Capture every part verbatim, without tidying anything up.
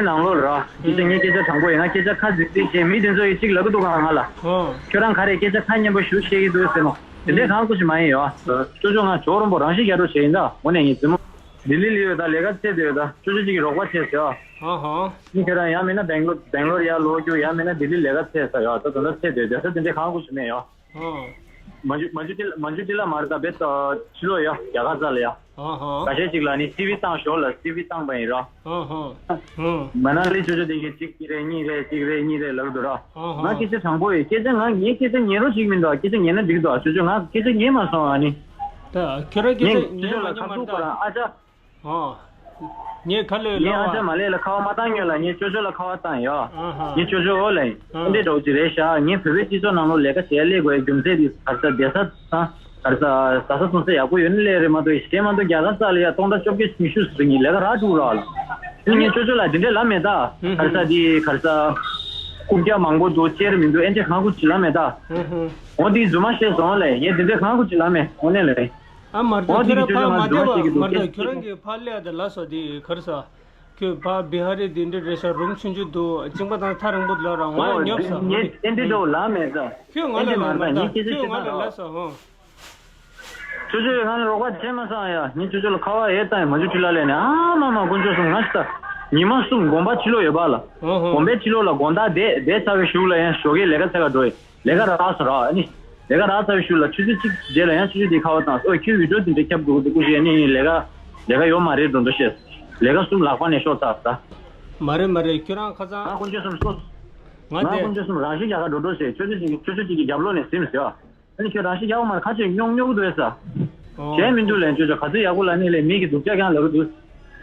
ནང་ལོགས་ལ་ར། སྐད་ཆ་ངའི་སྐད་ཆ་དྲང་པོ་ཡིན། ང་སྐད་ཆ་ཁ་ཟིག་ཟིག་བྱས། མི་དེ་ཚོ་ཡིས་གཅིག་ལབ་ཀྱི་འདུག་ག་ང་ལ། ཨོ། ཁྱོད་རང་ག་རེ་སྐད་ཆ་ཁ་སྙན་པོ་ཞིག་བཤད་ཀྱི་འདུག་ཟེར་ནོ། དེ་འདྲའི་གང་ཁུ་ཞིག་མ་ཡིན་ཡོ། ཅོ་ཅོ་ང་ཇོ་རོང་པོ་རང་ཤི་རྒྱག་འགྲོ་བྱས་ཡིན་ད། འོ་ནས་ངའི་རྩེད་མོ། ལྡི་ལི་ལ་ཡོད་ད། ལས་ཀ་འཚོལ་བསྡད་ཡོད་ད། ཅོ་ཅོ་གཅིག་གིས་རོགས་པ་བྱས་ཟེར་ཨ། ཨ་ཧ། ཨ་ནི་ཁྱོད་རང་ཡང་མིན་ན་སྦེང་ལོར་སྦེང་ལོར་ཡར་ལོག་རྒྱུ། ཡང་མིན་ན་ལྡི་ལི་ལས་ཀ་འཚོལ་ཟེར་ཡོ། ད་དེ་འདྲ་འཚོལ་བསྡད་ཡོད་ད། དེ་འདྲའི་གང་ཁུ་ཞིག་མེད་ཡོ། ཨ། མ་འཇུ་མ་འཇུ་ཏི་ལ་མ་འཇུ་ཏི་ལ་མ་རེད་ད། བེད་ད་ཕྱི་ལོགས་ཡོ། རྒྱ་གར་རྩ་ལ་ཡོ། ཨ་ཧ། འགའ་ཤས་ཅིག་ལ་ནི་སི་ཝི་བཏང་ཞོར་ལ་སི་ཝི་བཏང་པ་ཡིན་རོ། ཨ་ཧ། ཨ། མ་ན་ལི་ཅོ་ཅོ་དེ་གིས་གཅིག་གཅིག་རེ་གཉིས་རེ་གཅིག་རེ་གཉིས་རེ་ལབ་འདུག་རོ། ཨ་ཧ། ང་སྐད་ཆ་དྲང་པོ་ཡོད། སྐད་ཆ་ང་ངའི་སྐད་ཆ་ཉན་རོགས་བྱེད་ཀྱི་མི་འདུག་སྐད་ཆ་ཉན་ན་འགྲིག་འདུག་ཅོ་ཅོ་ང་སྐད་ཆ་ཉན་མ་སོང་ཨ་ནི། ད་ཁྱོད་རང་སྐད་ངས་ཆ་ཉན་ཅོ་ཅོ་མ་ལ་ཉན་ཁ་མ་ཐུག་རེད་ཁོ་ད། རང་ཨ་ཅག་ཨོ། ངས་ཁ་ལོས་ངས་ལབ་ཨ་ཅག་མ་ལས་ལ་ཁ་བ་མ་བཏང་སྔོན་ལ་ངས་ཅོ་ཅོ་ལ་ཁ་བ་བཏང་ཡོ། ཨ་ཧ། ངས་ཅོ་ཅོ་འོ་ལ་ཡིན། ཨ། འདི་འདྲ་བོ་ཅིག་རེད་ཤག་ངས་བོད་པའི་སྤྱི་ཚོགས་ནང་ལོགས་ལས་ཀ་བྱེད་ཡ་སླེབས་དགོས་ཡ་རྒྱུ་མཚན་འདི་ག་རེ་ཟ་བསྡད་ས་དང་། ག་རེ་ཟ་བཟའ་ས་སྲུང་ས་ཡག་པོ་ཡོད་ན་སླེབས་རེད་མ་གཏོགས་གཞན་མ་གཏོགས་རྒྱ་གར་ས་ལ་ཡ་སྟོང་ཕྲག་བཅོ་བརྒྱད་ཉི་ཤུ་ཟེར་ངས་ལས་ཀ་རག་འགྲོ་ར་ལ། ཨ་ནི་ངས་ཅོ་ཅོ་ལ་འདི་འདྲ་ལབ་མེད་ད། ཨ་ཧ། ག་རེ་ཟ་འདི་ག་རེ་ཟ། རྐུབ་བཀྱག་མང་པོ་འདུག་གཅེར་མི་འདུག་ཨེ་འདྲ་གང་ཁུ་ཅིག་ལབ་མེད་ད། ཨ་ཧ། འོ་འདི་རྫུན་མ་བཤད་སོང་ལ་ངས་འདི་འདྲ་གང་ཁུ་ཅིག་ལབ་མེད་འོ་ནས་ལ། ཨ་མ་གཏོགས་ཨོ་ཁྱོད་རང་ཕར་མ་བསྡད་པ་མ་གཏོགས་ཁྱོད་རང་གིས་ཕར་སླེབས་ཡ་དེ་ལབ་སོང་དེ་ག་རེ་ཟ། ཁྱོད་ཕར་བི་ཧ་རི་དེ་འདྲ་རེད་ཤག་རུམ་ཆུང་ཆུང་འདུག་གཅིན་པ་དང་ཐག་རིང་པོ་འདུག་ལབ་ར་ངོ་ལ་ཉོབ་ཟ། ཨེ་འདྲ་འདྲ་བོ་ལབ་མེད་ད། ཁྱོད་ང་ལ་ལབ་མ་ད་ཁྱོད་ང་ལ་ལབ་སོང་ཧོ། ཅོ་ཅོ་ཡིས་ང་ལ་རོགས་པ་བྱས་མ་སོང་ཡ། ངས་ཅོ་ཅོ་ལ་ཁ་བ་ཡེ་བཏང་ཡ་མ་ཅོ་ཅོ་ལ་ལས་ནས་ཨ་མ་མ་དཀོན་མཆོག་གསུམ་ང་ཤི་ད། ཉི་མ་གསུམ་དགོན་པ་ཕྱི་ལོགས་ཡོད་པ་ལ། ཨོ་ཧོ། དགོན་པའི་ཕྱི་ལོགས་ལ་དགོང་དག་བསྡད་བསྡད་ཚར་བའི་གཞུག་ལ་ཡང་ཞོགས་ཀས་ལས་ཀ་འཚོལ་ག་འགྲོ་ཡི། ལས་ཀ་རག་སོང་ར་ཨ་ནི། ལས་ཀ་རག་ཚར་བའི་གཞུག་ལ་ཆུ་ཚོད་གཅིག་རྗེས་ལ་ཡང་ཆུ་ཚོད་དེའི་ཁ་བ་བཏང་སོང་། ཨོ་ཁྱོད་བི་ཌིའོ་དེ་འདྲ་ཁྱབ་དགོས་འདུག་ཞེས་ནི་ལས་ཀ་ལས་ཀ་ཡོད་མ་རེད་འགྲོ་འདུག་བཤད། ལས་ཀ་གསུམ་ལག་པ་ནས་ཤོར་ཚར་ད། མ་རེད་མ་རེད་ཁྱོད་རང་ཁ་སང་། ང་དཀོན་མཆོག་གསུམ་སོ། ང་ང་དེ། དཀོན་མཆོག་གསུམ་རང་ཤི་རྒྱག་ག་འགྲོ་འགྲོ་ཞེས་ཆུ་ཚོད་ཅིག་ཆུ་ཚོད་ཅིག་གི་རྒྱབ་ལོགས་ནས་ཟིན་ཟེར། ཨ་ནི་ཁྱོད་རང་ཤི་རྒྱག་པ་མ་རེད་ཁ་ཆེ་སྙོག་སྙོག་འདུག་ས། ཨོ། གཞན་མི་འདུག་ལན་ཆོས་ཆོས་ག་ཚོད་ཡག་པོ་ལ་ནི་ལས་མི་གི་སྡུག་ཅག་རྐྱང་ལབ་ཀྱི་འདུག་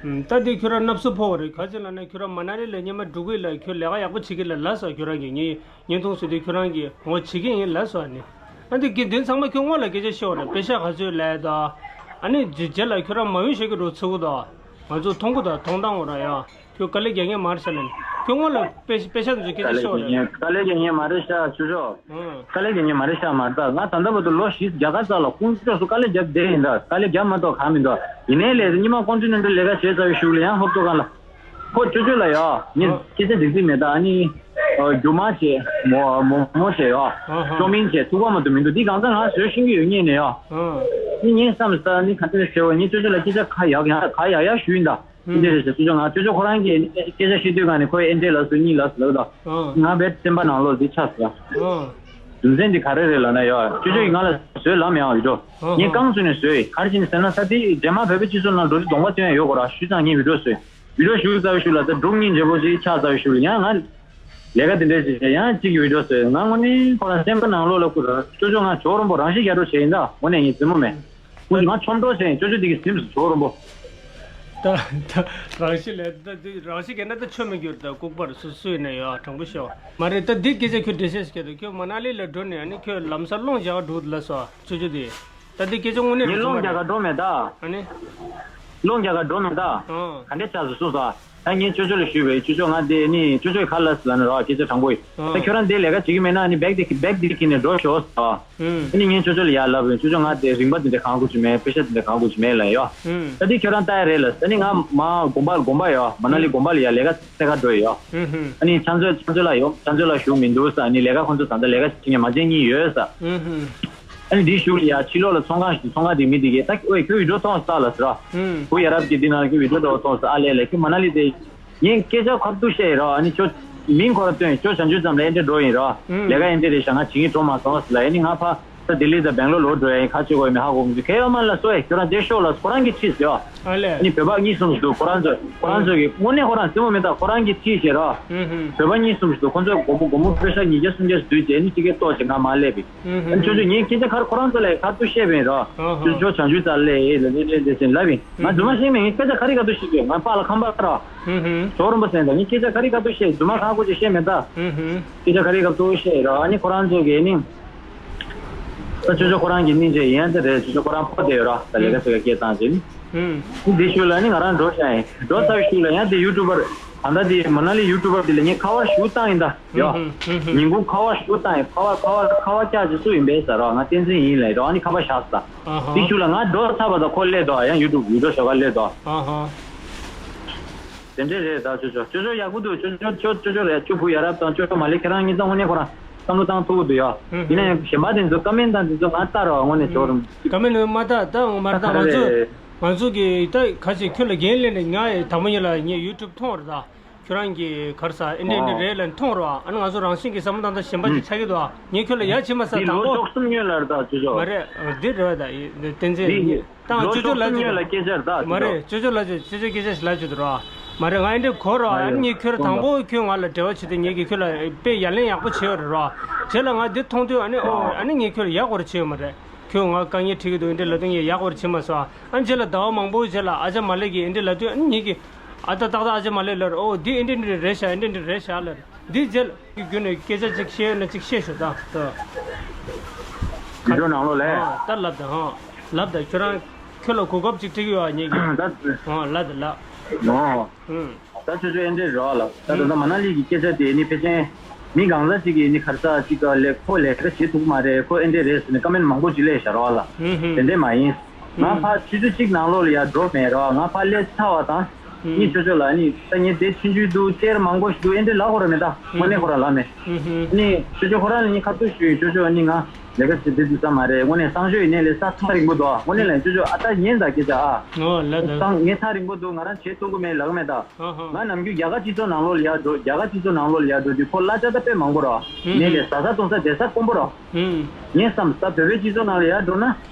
ཨུམ། ད་འདི་ཁྱོད་རང་སྣབས་སུ་ཕོག་པ་རེད། ག་ཅི་ལབ་ན་ཁྱོད་རང་མ་ན་ལི་ལ་སྔོན་མ་འགྲོ་གི་ལ་ཁྱོད་ལས་ཀ་ཡག་པོ་བྱེད་ཀྱི་ལ་ལབ་སོང་། ཁྱོད་རང་གིས་ངའི་བརྙན་ཐུང་བཟོས་དུས་ཁྱོད་རང་གིས་འོ་བྱེད་ཀྱི་ཡིན་ལབ་སོང་ཨ་ནི། ཨ་འདི་དགེ་འདུན་ཚང་མ་ཁྱོད་སྔོན་ལ་སྐད་ཆ་ཤོད་རེད། པེ་ཤག་ག་ཚོད་ལས་དང་། ཨ་ནི་རྗེས་རྗེས་ལ་ཁྱོད་རང་མ་འོས་བཤད་ཀྱི་འགྲོ་ཚུགས་གི་དང་། ང་ཚོ་མཐོང་གི་དང་མཐོང་སྟངས་འོ་ར་ཡ། ཁྱོད་དཀའ་ལས་རྒྱག་མཁན་མ་རེད་ཤག་ལབ་ནས། ཁྱོད་སྔོན་ལ་པེ་པེ་ཤག་འཛུལ་སྐད་ཆ་ཤོད་རེད། དཀའ་ལས་རྒྱག་མཁན་མ་རེད་ཤག་ཆུ་ཤོག་ཨང་། དཀའ་ལས་རྒྱག་མཁན་མ་རེད་ཤག་མ་རེད་ད། ང་ད་ལྟ་བར་དུ་ལོ་བཞི་རྒྱ་གར་ས་ལ་དཀོན་མཆོག་གསུམ་དཀའ་ལས་རྒྱབ་བསྡད་ཡིན་ད། དཀའ་ལས་རྒྱབ་མ་གཏོགས་གང་མི་འདུག་ཡིན་ནའི་ལས་སྙིང་མ་ཀོན་ཊི་ནེན་ཊལ་ལས་ཀ་བྱས་ཚར་བའི་གཞུག་ལ་ཡང་ཧོབ་ཏོ་གང་ལ། ཁོ་ཅོ་ཅོ་ལ་ཡ། ངས་ཨང་། སྐད་ཆ་འགྲིག་གི་མེད་ད། ཨ་ནི། ཨ། རྒྱུ་མ་བྱས། མོ་མོ་མོ་བྱས་ཡ། ཨང་ཧང་། ཅོ་མིན་བྱས་ཐུག་པ་མ་གཏོགས་མི་འདུག་འདི་གང་ཚང་ང་བཟོས་ཤེས་ཀྱི་ཡོད་ངེས་ནས་ཡ། ཨང་། ཨ་ནི་ངས་བསམ་ས་ནི་ག་འདྲ་ཟེར་བ་ངས་ཅོ་ཅོ་ལ་སྐད་ཆ་ཁ་ཡག་ཡག་ག་ཡག་ཡག་ཞུས་ཡིན་ད། ཨེ་འདྲས་རེད་ཟེར་སུ་ཅོ་ང་ཅོ་ཅོ་ཁོ་རང་གིས་སྐད་ཆ་བཤད་དུས་གང་ནས་ཁོས་ཨེ་འདྲས་ལབ་སོང་གཉིས་ལབ་སོང་ལབ་དང་། ཨང་། ང་བེད་སེམས་པ་ནང་ལོགས་འདི་ཆགས་སོང་། ཨང་། རྒྱུ་མཚན་འདི་ག་རེ་རེད་ལབ་ན་ཡ། ཅོ་ཅོ་ཡིས་ང་ལ་བཟོས་ལབ་མེད་ཨང་བི་ཌིའོ། ཨང་། ངས་རྐང་བཙུགས་ནས་བཟོས་ཡིན། ག་རེ་བྱས་ནས་ཟེར་ན་ད་དེ་རྗེས་མ་བོད་པའི་སྤྱི་ཚོགས་ནང་འགྲོ་དུས་གདོང་པ་སྟོན་ཡ་ཡོད་དགོས་ར་ཞུས་ཙང་ངས་བི་ཌིའོ་བཟོས། བི་ཌིའོ་ཞུ་ཚར་བའི་ཤུལ་ལ་ད་སྒྲུང་སྙིང་རྗེ་པོ་ཞིག་ཆགས་ཚར་བའི་ཤུལ་ལ་ཡང་ང་ལས་ཀ་དེ་འདྲས་ཞིག་བྱས་ཡང་གཅིག་གི་བི་ཌིའོ་བཟོས། ང་དངོས་གནས་ཁོ་རང་སེམས་པ་ནང་ལོགས་ལ་ཁུ་ར་ཅོ་ཅོ་ང་ཇོ་རོང་པོ་རང་ཤི་རྒྱག་འགྲོ་བྱས་ཡིན་ད་དངོས་གནས་ངས་རྩེད་མོ་མེད། ཁོང་ང་ཆོམ་འགྲོ་ཟེར་ཅོ་ཅོ་དེ་གི་སེམས་སུ་ཇོ་རོང་པོ། ད་ད་རང་ཤི་ལས་ད་དེ་རང་ཤི་གས་ན་ད་ཆོ་མི་འགྱུར་ད་ལྐུགས་པར་སུ་སུ་ཡིན་ན་ཡོད་དྲང་པོ་ཤོད་མ་རེད། ད་འདི་སྐད་ཆ་ཁྱོད་འགྲེལ་བཤད་ཞིག་གས་ད་ཁྱོད་མ་ན་ལི་ལ་འགྲོ་ནས་ཨ་ནི་ཁྱོད་ལམ་སང་སློང་རྒྱག་ག་འགྲོ་ལ་སོ་ཅོ་ཅོ་དེ། ད་འདི་སྐད་ཆ་དངོས་གནས་ངས་རང་སློང་རྒྱག་ག་འགྲོ་མེད་ད། ཨ་ནི། སློང་རྒྱག་ག་འགྲོ་མེད་ད། ཨང་། ག་འདྲས་ཆགས་སུ་སོང་ས། ད་ངས་ཅོ་ཅོ་ལ་ཞུས་པས་ཅོ་ཅོ་ང་དེ་ནི་ཅོ་ཅོའི་ཁ་ལ་སི་ལ་ནི་ར་སྐད་ཆ་དྲང་པོ་ཡིན། ཨང་། ད་ཁྱོད་རང་དེ་ལས་ཀ་བྱེད་ཀྱི་མེད་ན་ནི་བེག་དེ་བེག་དེ་ཁྱེར་ནས་འགྲོ་ཤོག་ཟེར། ཨང་། ཨ་ནི་ངས་ཅོ་ཅོ་ལ་ཡར་ལབ་པས་ཅོ་ཅོ་ང་དེ་རིན་པ་དེ་འདྲ་གང་དགོས་ཀྱི་མེད། པེ་ཤ་དེ་འདྲ་གང་དགོས་ཀྱི་མེད་ལ་ཡོ། ཨང་། ད་དེ་ཁྱོད་རང་ལྟ་ཡ་རེད་ལ་ཟེར་ནི་ང་མ་དགོན་པ་དགོན་པ་ཡོ་མ་ན་ལི་དགོན་པ་ལ་ཡར་ལས་ཀ་འཚོལ་ག་འགྲོ་ཡོ། ཨང་། ཨ་ནི་ཕྱག་མཛོད་ཕྱག་མཛོད་ལ་ཡོ་ཕྱག་མཛོད་ལ་བཞུགས་མི་འདུག་ཟེར། ཨ་ནི་ལས་ཀ་ཁོང་ཚོ་ད་ལྟ་ལས་ཀ་བྱེད་མཁན་མ་བྱེད་མཁན་ཡོད་ཟེར། ཨང་། ཨ་ནི་འདི་ཞུགས་ལ་ཡ་ཕྱི་ལོགས་ལ་ཚོང་ཁང་ཞིག་ཚོང་ཁང་དེ་མི་དེ་གས་ད་ཨོའི་ཁྱོད་བི་ཌིའོ་མཐོང་ས་ལ་ཟེར་ར། ཨང་། བུ་ཡ་རབས་ཀྱི་འདི་ནང་ལ་ཁྱོད་བི་ཌིའོ་འདྲ་བོ་མཐོང་ས་ཨ་ལས་ལས་ཁྱོད་མ་ན་ལི་དེ། ངས་སྐད་ཆ་ཁ་ཐུག་བཤད་ཡིན་ར། ཨ་ནི་ཁྱོད་མིང་ཁོ་ར་སྟོན་ཁྱོད་བྱང་ཆུབ་ཙམ་ལ་ཨེ་འདྲ་འགྲོ་ཡིན་ར། ཨང་། ལས་ཀ་ཨེ་འདྲ་རེད་ཤག་ང་བྱེད་ཀྱི་འགྲོ་མ་སོང་ཟེར་ལ་ཨ་ནི་ང་ཕ་ད་ལྡི་ལི་དང་སྦེང་ལོར་ལོག་འགྲོ་ཡ་ཡིན་ཁ་ཆེ་གོ་མི་ཧ་གོ་མི་འདུག་གལ་ཡོད་མ་ལ་སོ་ཨེ་ཁྱོད་རང་དེ་ཤོག་ལ་ཁོ་རང་གིས་ཁྲིད་ཟེར་ཨ། ཨ་ལས། ཨ་ནི་བོད་པ་གཉིས་གསུམ་ཞིག་འདུག་ཁོ་རང་ཚོ་ཁོ་རང་ཚོ་གིས་དངོས་གནས་ཁོ་རང་རྩེད་མོ་མེད་ད་ཁོ་རང་གིས་ཁྲིད་ཟེར་ར། ཨང་ཧུམ། བོད་པ་གཉིས་གསུམ་ཞིག་འདུག་ཁོ་ཚོས་སྒོར་མོ་སྒོར་མོ་པེ་ཤ་ཉིས་བརྒྱ་སུམ་བརྒྱ་ཞིག་བསྡུས་རྗེས་ཨ་ནི་ཅིག་གིས་ལྟོས་ཅིག་ང་མར་སླེབས་པས། ཨང་ཧུམ། ཨ་ནི་ཁྱོད་ཚོས་ངའི་སྐད་ཆ་ཁར་ཁོ་རང་ཚོ་ལ་ཁ་ཐུག་བཤད་པ་ཡིན་ར། ཨང་ཧུམ། ཁྱོད་ཚོ་བྱང་ཆུབ་ཙམ་ལས་ཨེ་ལ་ལས་ལས་ལས་ཟེར་ལབ་ཡིན། ང་རྫུན་མ་བཤད་མེད། ངས་སྐད་ཆ་ག་རེ་ག་དུས་བཤད་དགོས། ང་པཱ་ལགས་ཁམས་པ་ར། ཨང་ཧུམ། ཇོ་རོང་པོ་ཟེར་ད་ངས་སྐད་ཆ་ག་རེ་ག་དུས་བཤད། རྫུན་མ་ཁག་པོ་ཅིག་བཤད་མེད་ད། ཨང་ཧུམ། སྐད་ཆ་ག་རེ་ག་དུས་བཤད་ར། ཨ་ནི་ཁོ་རང་ཚོ་གིས་ནི། ད་ཅོ་ཅོ་ཁོ་རང་གི་སྙིང་རྗེ་ཡིན་ད་རེད། ཅོ་ཅོ་ཁོ་རང་ཕོ་དེ་ཡོད་ར། ད་ལས་ཀ་ཚོད་ཀ་སྐད་བཏང་རྗེས་ནི། ཨང་། འདི་ཤུལ་ལ་ནི་ང་རང་འགྲོ་བཞག་ཡིན། འགྲོ་ཚར་བའི་ཤུལ་ལ་ཡང་དེ་ཡུ་ཊུབ་པར་ད་ལྟ་དེ་མ་ན་ལི་ཡུ་ཊུབ་པར་དེ་ལ་ངས་ཁ་པར་ཞུ་བཏང་ཡིན་ད་ཡོ། ཨང་ཧུམ། ཉིན་གུང་ཁ་པར་ཞུ་བཏང་ཡིན། ཁ་པར་ཁ་པར་ཁ་པར་བཀྱག་ཅིག་སུ་ཡིན་པས་ཟེར་རོ། ང་བསྟན་འཛིན་ཡིན་ལབ་རོ། ཨ་ནི་ཁ་པར་བཞག་ས། ཨ་ཧ། དེ་ཤུལ་ལ་ང་འགྲོ་ཚར་བ་དང་ཁོ་སླེབས་འདུག་ཡང་ཡུ་ཊུབ་ཡུ་ཊུབ་ཞོགས་ཀ་སླེབས་འདུག་ཨ་ཧ། དེ་འདྲས་རེད་ད། ཅོ་ཅོ་ཅོ་ཅོ་ཡག་པོ་འདུག་ཅོ་ཅོ་ཅོ་ཅོ་ཅོ་རེད། ཅོ་བུ་ཡ་རབས་དང་ཅོ་ཅོ་མ་ལེ་ཁྱེད་རང་གཉིས་ཀ་དངོས་གནས་ཁོ་རང་བསམ་བློ་བཏང་ཐུབ་ཀྱི་འདུག་ཡ། ཡིན་ན་ཡང་གཞན་པ་དེ་ཚོ་ཀ་མེན་ཊི་དང་དེ་ཚོ་ང་ལྟ་རོགས་དངོས་གནས་ཅོ་རུང་། ཀ་མེན་ཊི་མ་ལྟ་ད་མ་ལྟ་ང་ཚོ་ང་ཚོ་གི་ད་ག་ཞིག་ཁྱོད་ལ་འགན་ལེན་ནས་ང་དང་པོ་ཉིད་ལ་ངས་ཡུ་ཊུབ་མཐོང་རེད་ད། ཁྱོད་རང་གི་ག་རེ་ཟ་ཨེ་འདྲས་ཨེ་འདྲས་རེད་ལ་མཐོང་རོགས། ཨ་ནི་ང་ཚོ་རང་བཞིན་གྱི་བསམ་བློ་བཏང་ད་གཞན་པ་ཞིག་ཆགས་ཀྱི་འདུག་ངས་ཁྱོད་ལ་ཡ་བྱེད་མ་ས་དང་པོ། འདི་ལོ་བཅུ་གསུམ་སྔོན་ལ་རེད་ད་ཅོ་ཅོ། མ་རེད་འདི་རེད་ད་བསྟན་འཛིན། ད་ང་ཅོ་ཅོ་ལབ་ཅོ་ཅོ་ལབ་ཅོ་ཅོ་སྐད་ཆ་རེད་ད་མ་རེད། ཅོ་ཅོ་ལབ་ཅོ་ཅོ་ཅོ་སྐད་ཆ་ཞིག་ལབ་ཅོ་དུ་རོགས། མ་རེད་ང་ཨེ་འདྲས་གོ་རོགས། ཨ་ནི་ངས་ཁྱོད་དང་པོ་ཁྱོད་ང་ལ་འབྲེལ་བ་བྱེད་དུས་ངས་ཀྱིས་ཁྱོད་ལ་དཔེ་ཡ་ལན་ཡག་པོ་བྱས་ཡོད་རེད་རོགས། རྗེས་ལ་ང་འདི་མཐོང་དུས་ཨ་ནི་ཨོ་ཨ་ནི་ངས་ཁྱོད་ལ་ཡག་པོ་རེ་བྱས་ཡོད་མ་རེད། ཁྱོད་ང་དཀའ་ངལ་འཕྲད་ཀྱི་འདུག་ཨེ་འདྲས་ལབ་དུས་ངས་ཡག་པོ་རེ་བྱས་མ་སོང་། ཨ་ནི་རྗེས་ལ་ཟླ་བ་མང་པོའི་རྗེས་ལ་ཨ་ཅག་མ་ལེ་གིས་ཨེ་འདྲས་ལབ་དུས་ཨ་ནི་ངས་ཀྱིས་ཨ་ད་ཏག་ཏག་ཨ་ཅག་མ་ལེ་ལབ་རེད། ཨོ་འདི་ཨེ་འདྲས་འདྲས་རེད་ཤག་ཨེ་འདྲས་འདྲས་རེད་ཤག་ལབ་རེད། འདི་རྗེས་ལ་ཁྱོད་ཀྱི་བརྒྱུད་ནས་སྐད་ཆ་ཅིག་བཤད་ན་ཅིག་བཤད་ཤོག་ད་ད། བརྒྱུད་སྒྲོག་ནང་ལོགས་ལས། ཨ་ད་ལབ་ད་ཧང་། ལབ་ད་ཁྱོད་རང་ཁྱོད་ལ་གོ་སྐབས་ཅིག་སྤྲད་ཀྱི་ཡོད་ཨ་ངས་ཀྱིས། ད་ཧང་ལབ་ད་ལབ། ཨོ། ཧུམ། ད་ཆོས་ཆོས་ཨེ་འདྲས་རེད་བ་ལ། ད་ད་ལྟ་མ་ན་ལི་གི་སྐད་ཆ་དེ་ནི་ཕལ་ཆེར་མི་གང་ཟག་ཅིག་གིས་ནི་ག་རེ་ཟ་ཅིག་ག་ལས་ཁོ་ལས་ཀ་བྱེད་ཐུབ་ཀྱི་མ་རེད། ཁོ་ཨེ་འདྲས་རེད་ཟེར་ནས་ཀ་མེན་མང་པོ་ཅིག་སླེབས་ཤག་རེད་བ་ལ། ཧུམ་ཧུམ། དེ་འདྲས་མ་ཡིན། ང་ཕར་ཆུ་ཚོད་གཅིག་ནང་ལོགས་ལ་ཡར་འགྲོ་མེད་རེད་བ། ང་ཕར་སླེབས་ཚར་བ་དང་། ཨུམ། ནི་ཆོས་ཆོས་ལ་ནི་ད་ངས་དེ་ཆུང་ཆུང་འདུག་གཅེར་མང་པོ་ཞིག་འདུག་ཨེ་འདྲས་ལབ་དགོས་རེད་མེད་ད། དངོས་གནས་ཁོ་རང་ལབ་མེད། ཨུམ་ཧུམ། ནི་ཆོས་ཆོས་ཁོ་རང་ལ་ནི་ཁ་ཐུག་ཞུས། ཆོས་ཆོས་ནི་ང་ལས་ཀ་བྱེད་བདེ་འདུག་ས་མ་རེད། དངོས་གནས་སང་ཞོགས་ཡིན་ནའི་ལས་ས་ཐག་རིང་པོ་འདུག་དངོས་གནས་ལ་ཆོས་ཆོས་ཨ་ད་ཉན་ད་སྐད་ཆ་ཨ། ཨོ་ལབ་ད། སང་ངས་ཐག་རིང་པོ་འདུག་ང་རང་བྱེད་ཐུབ་ཀྱི་མེད་ལབ་གི་མེད་ད། ཨ་ཧ། ང་ནམ་རྒྱུན་རྒྱ་གར་སྤྱི་ཚོགས་ནང་ལོགས་ལ་ཡར་འགྲོ། རྒྱ་གར་སྤྱི་ཚོགས་ནང་ལོགས་ལ་ཡར་འགྲོ་དུས་ཁོ་གླ་ཆ་ད་དཔེ་མང་པོ་རེད་བ། ཨུམ་ནས་ལས་ཟ་ས་འཐུང་ས་བསྡད་ས་དཀོན་པོ་རེད་བ། ཨུམ། ངས་བསམ་ད་བོད་པའི་སྤྱི་ཚོགས་ནང་ལ་ཡར་འགྲོ་ན་